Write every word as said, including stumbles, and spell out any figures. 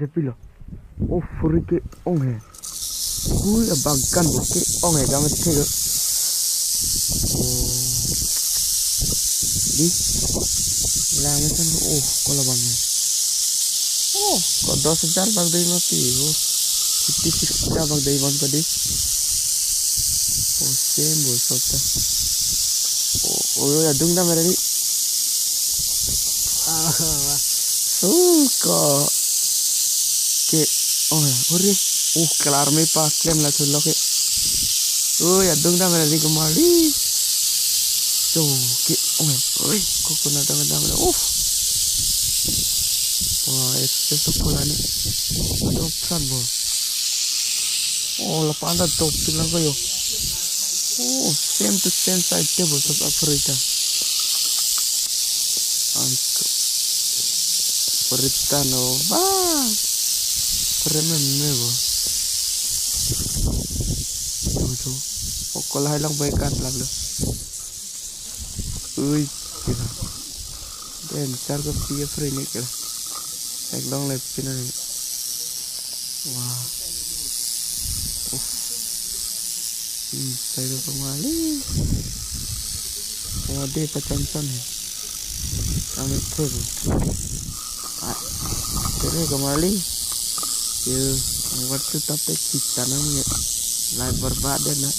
Pilo. Oh, furi ke-ong he. Hui, abagan bo ke-ong he, kamathe lo. Oh. Di. Lang mesan, oh, kolabang he. Oh, ko dos hajar bak dei ma pi, oh. Fifty, sixty bak dei bang ko di. Oh, same bo sota. Oh, oh, ya dung dam re di. Ah, wah. Oh, ko. Ke, oh, ya, ore. Oh, kelar me paklem la thulo ke. Oh, ya dung dam re di kemali. To, ke, oh, ya. Oi, ko kuna dam dam re. Oh. Wah, itu tuh pula ni. Top san bo. Oh, lapan dah top tulang kayo. Oh, same to same side table sa Africa. Angko. Africa no. Bah. Remember bo. Tuh, tuh. Pokok lah hilang baik kan lah lo. Ui, kila. Dan char ko pi Africa ni kila. Ek dong le pina ni. Wah. Uff. Hmm, saya ke kemali. Wah, dia pachansan ni. Kami pun. Ah, terus kemali. Yo, waktu tapi kita namanya. Lai berbad dia nak.